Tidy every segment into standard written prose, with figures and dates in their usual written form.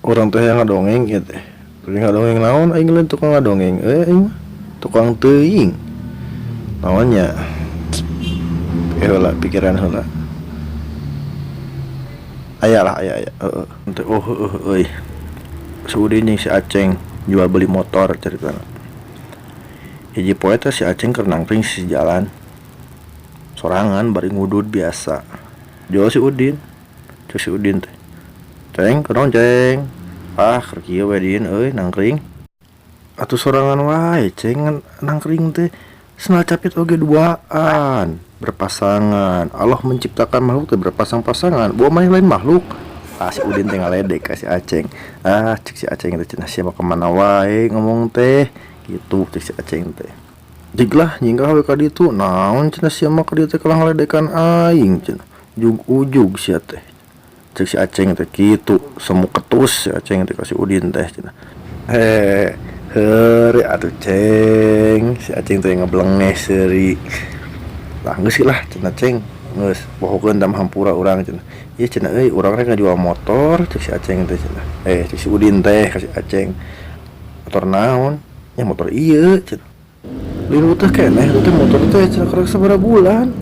Urang teh hayang ngadongeng ieu teh. Bari ngadongeng naon aing lain tukang ngadongeng euy aing mah. Tukang teuing. Naon nya? Eh heula pikiran heula. Aya lah aya aya heueuh. Oh heueuh euy. Si Udin jeung si Aceng jual beli motor caritana. Hiji poe teh si Aceng keur nangkring sisi jalan. Sorangan bari ngudud biasa. Jual si Udin. Cek si Udin teh. Ceng, kunaon Ceng? Ah, keur kieu we Din euy nangkring. Atuh sorangan wae Ceng nangkring teh. Sendal capit oge duaan, berpasangan. Allah menciptakan makhluk teh berpasang-pasangan. Buah maneh lain makhluk. Ah si Udin teh ngaledek ka si Aceng. Ah cek si Aceng teh cenah sia mah kamana wae ngomong teh. Gitu cek si Aceng teh. Jig lah nyingkah we ka ditu. Naon cenah sia mah ka dieu teh kalah ngaledekan aing cenah. Ujug-ujug sia teh. Cek si Aceng teh kitu, semu ketus si Aceng teh ka si Udin teh cenah. Heh, heureuy atuh Ceng, si Aceng teh ngeblengeh seuri. Lah geus lah cenah Ceng, geus pohokeun tah hampura urang cenah. Ieu cenah euy urang rek ngajual motor cek si Aceng teh cenah. Eh cek si Udin teh ka si Aceng. Motor naon? Nya motor ieu cenah. Linu teh keneh eta teh motor teh cenah karek sabaraha bulan.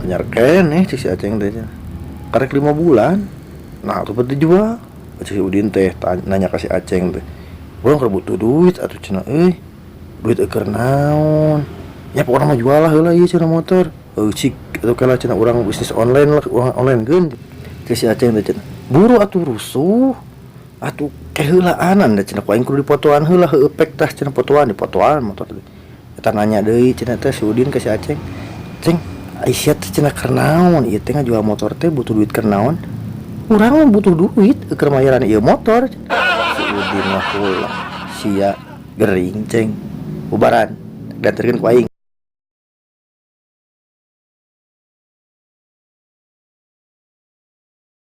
Anyar keneh cek si Aceng teh cenah. Karek 5 bulan. Nah atuh bet dijual. Cek si Udin teh nanya ka si Aceng teh. Urang keur butuh duit atuh cenah euy. Duit keur naon? Ya pokona mah jual lah heula ieu cenah motor. Heuh cik atuh kela cenah urang bisnis online lah, urang online keun. Cek si Aceng teh cenah. Buru atuh rusuh. Atuh keheulaanan da cenah ku aing kudu dipotoan heula heueuh pek tah cenah potoan dipotoan motor teh. Eta nanya deui cenah teh si Udin ka si Aceng. Ceng, ai sia teh cenah keur naon? Ieu teh ngajual motor teh butuh duit keur naon? Urang mah butuh duit keur mayaran ieu motor. Si Udin mah ulah sia gering Ceng. Bubaran, dianterkeun ku aing.